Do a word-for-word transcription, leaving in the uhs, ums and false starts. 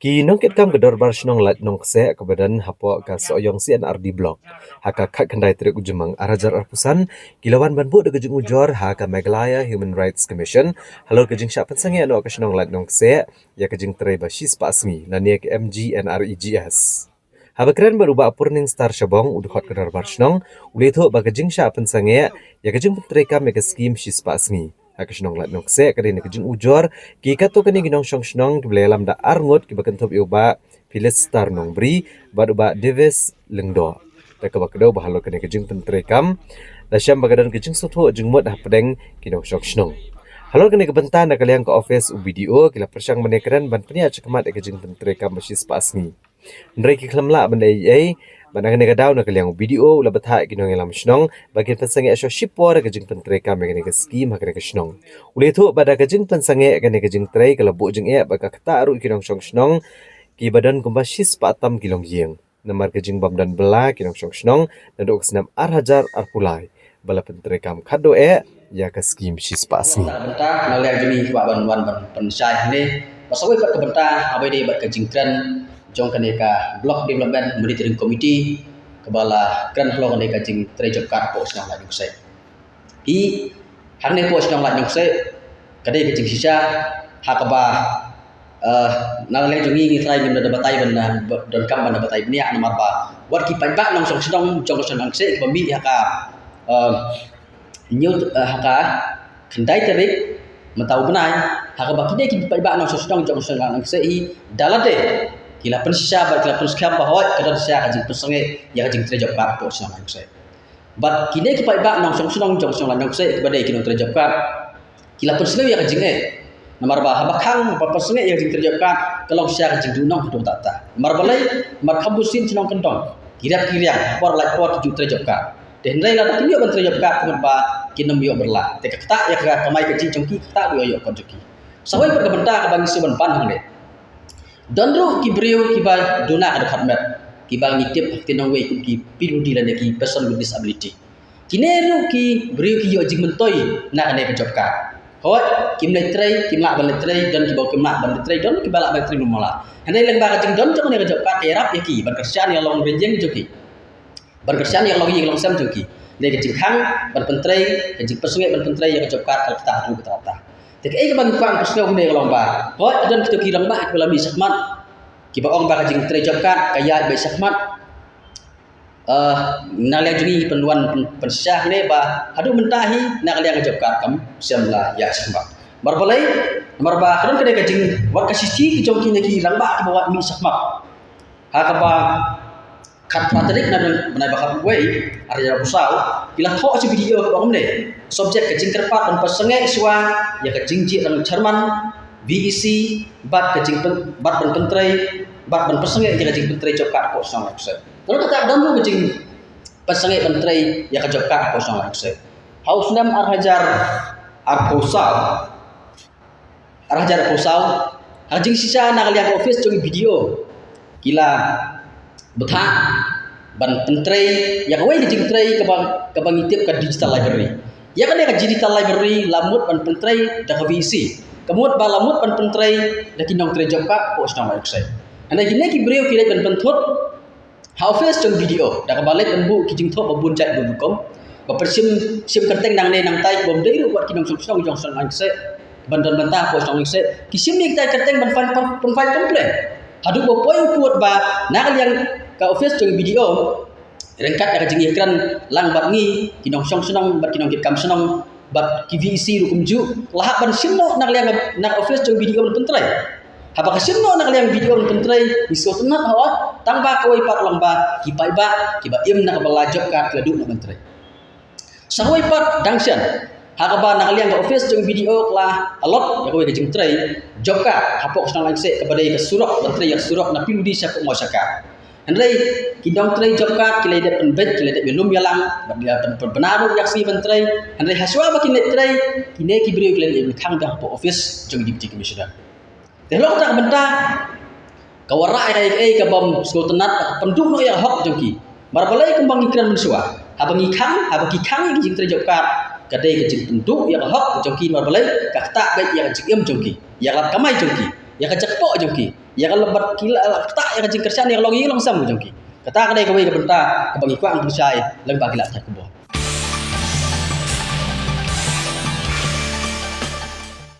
Ki nongkitkam ka Dorbar Shnong Laitumkhrah kaba don hapoh ka Sohiong C and RD Block, ha ka khatkhyndai tarik u Jymmang arhajar arphew san, ki la wan ban buh da ka jingujor ha ka Meghalaya Human Rights Commission halor ka jingshah pynsangeh noh ka shnong Laitumkhrah ïa ka jingtrei ba shispah sngi lane ka M G N R E G S. Haba kren bad u Bah Purning Star Shabong, u dkhot ka Dorbar Shnong, u la ïathuh ba ka jingshah pynsangeh ïa ka jingpyntreikam ïa ka skim shispah sngi ha ka shnong Laitumkhrah ka dei na ka jingujor ki katto katne ki nongshong shnong kiba la ïalam da arngut kiba kynthup ïa u Bah Phyllis Star Nongbri bad u Bah Davis Lyngdoh. Da kaba kdew ba halor kane ka jingpyntreikam la shem ba ka don ka jingsngewthuh jingmut hapdeng ki nongshong shnong. Halor kane ka bynta, na ka liang ka office u B D O ki la pyrshang ban ïakren ban pynïaid shakhmat ïa ka jingpyntreikam ba shispah sngi. Hynrei ki khlem lah ban leh ei ei, bad na kane ka daw na ka liang u B D O u la bthah ïa ki nongïalam shnong ba kin pynsangeh shuh shipor ïa ka jingpyntreikam ïa kane ka skim ha kane ka shnong. U la ïathuh ba da ka jingpynsangeh ïa kane ka jingtrei ka la buh jingeh bad ka ktah ruh ïa ki nongshong shnong kiba don kumba shispah tam ki longïing. Namar ka jingbym don bylla ki nongshong shnong naduh ka snem arhajar arphew lai ba la pyntreikam khadduh eh ïa ka skim shispah sngi. Bynta na liang jong ngi kwah ban wan ban pynshai hangne ba sa kawei pat ka bynta ha kaba ïadei bad ka jingkren jong kane ka Block Development Monitoring Committee kaba la kren halor kane ka jingtrei job card hapoh shnong Laitumkhrah. Hi hangne hapoh shnong Laitumkhrah ka dei ka jingshisha ha kaba, eh, na liang jong ngi ngi trai ngim da batai ban, eh, donkam ban da batai bniah namar ba wat ki paidbah nongshong shnong jong ka shnong Laitumkhrah kiba mih ha ka, eh, hynñiew, eh, ha ka khyndai tarik mynta u bnai, ha kaba kine ki paidbah nongshong shnong jong ka shnong Laitumkhrah hi da lade ki la pynshisha bad ki la pynskhem ba hooid ka don shisha ka jingpynsangeh ïa ka jingtrei job card hapoh shnong Laitumkhrah. Bad kine ki paidbah nongshong shnong jong ka shnong Laitumkhrah kiba dei ki nongtrei job card ki la pynsngew ïa ka jingeh. Namar ba haba khang ba pynsangeh ïa ka jingtrei job card ka long shisha ka jingduhnong haduh katta katta. Namar balei? Namar kham bun sien shnong kyndong ki rep ki riang, por lait por ki ju trei job card. Te hynrei lada kim ïoh ban trei job card ka mut ba kin ym ïoh bylla. Te ka ktah ïa ka kamai kajih jong ki, ka ktah ïoh ïoh kot jong ki. Sa kawei pat ka bynta kaba ngi shu ban ban hangne. Don ruh ki briew kiba duna ka dkhot met kiba ngi tip ha ktien nongwei kum ki P W D lane ki person with disability. Kine ruh ki briew ki ïoh jingmyntoi na kane ka job card. Hooid, kim leit trei, kim lah ban leit trei, don kiba kim lah ban leit trei, don kiba lah ban leit trei mala. Hynrei lyngba ka jingdon jong kane ka job card ka ïarap ïa ki ban kyrshan ïa ka longïing jong ki. Ban kyrshan ïa ka longïing longsem jong ki. Dei ka jingkhang ban pyntrei, ka jingpynsangeh ban pyntrei ïa ka job card ka la ktah haduh katta katta. Te kaei kaba ngi kwah pynsngew hangne ka long ba hooid, don kito ki rangbah kiba la mih shakhmat kiba ong ba ka jingtrei job card ka ïaid beit shakhmat. Eh, na liang jong ngi pynwan pyn-, pynshisha hangne ba haduh mynta hi na ka liang ka job card kam shym la ïaid shakhmat. Namar balei? Namar ba ka don kane ka jing, wat ka shithi ka jong kine ki rangbah kiba wat mih shakhmat. Ha kaba khatphra tarik na bnai ba khatwei, arhajar arphew saw, ki la thoh sha B D O kaba ong kumne: Subject: ka jingkyrpad ban pynsangeh shuwa ïa ka jingjia chairman V E C bad ka jingpyn-, bad ban pyntrei, bad ban pynsangeh ïa ka jingpyntrei job card hapoh shnong Laitumkhrah. Te kata don ruh ka jingpynsangeh ban trei ïa ka job card hapoh shnong Laitumkhrah. Ha u snem arhajar arphew saw, arhajar arphew saw, ha ka jingshisha na ka liang ka office jong i B D O ki la bthah ban pyntrei ïa kawei ka jingtrei kaba, kaba ngi tip ka digital library. Ïa kane ka digital library la mut ban pyntrei da ka V E C. Ka mut ba la mut ban pyntrei da ki nongtrei job card hapoh shnong Laitumkhrah. Hynrei kine ki briew ki leit ban pynthut ha office jong i B D O da kaba leit ban buh ki jingthoh ba bun jait bun rukom. Ba pyrshim shim kyrteng nangne nangtai, bym dei ruh wat ki nongshong shnong jong shnong Laitumkhrah ban don bynta hapoh shnong Laitumkhrah. Ki shim ïa kita ki kyrteng ban file, ban, ban file complaint. Haduh ba poi u pud ba na ka liang ka office jong i B D O ryngkat da ka jingïakren lang bad ngi ki nongshong shnong bad ki nongkitkam shnong bad ki V E C ruh kumjuh, la hap ban shim noh na ka liang, na ka office jong i B D O ban pyntrei. Haba ka shim noh na ka liang i B D O ban pyntrei, ngi sngewtynnat hooid, tang ba kawei pat long ba ki paidbah kiba im na ka bylla job card ki la duh noh ban trei. Sa kawei pat dang shen, ha kaba na ka liang ka office jong i B D O ka la allot ïa kawei ka jingtrei job card hapoh ka shnong Laitumkhrah kaba dei ka surok, ban trei ïa ka surok na P W D sha Pukmawshaka. Hynrei ki nongtrei job card ki la dep pynbeit, ki la dep ïalum ïalang bad ki la pyn-, pynbna ruh ïa ka sngi ban trei. Hynrei hashwa ba kin leit trei, kine ki briew ki la dep ïakhang biang hapoh office jong i Deputy Commissioner. Te halor kata ka bynta ka wanrah ïa kaei kaei kabym sngewtynnat, ka pynduh noh ïa ka hok jong ki. Namar balei? Kumba ngi kren mynshuwa, haba ngi khang, haba ki khang ïa ka jingtrei job card, ka dei ka jingpynduh ïa ka hok jong ki. Namar balei? Ka ktah beit ïa ka jingim jong ki, ïa ka lad kamai jong ki, ïa ka jakpoh jong ki. Ïa ka lad bad ki la ktah ïa ka jingkyrshan ïa ka long ïing long sem jong ki. Kata ka dei kawei ka bynta kaba ngi kwah ban pynshai lyngba ki lad thait kaba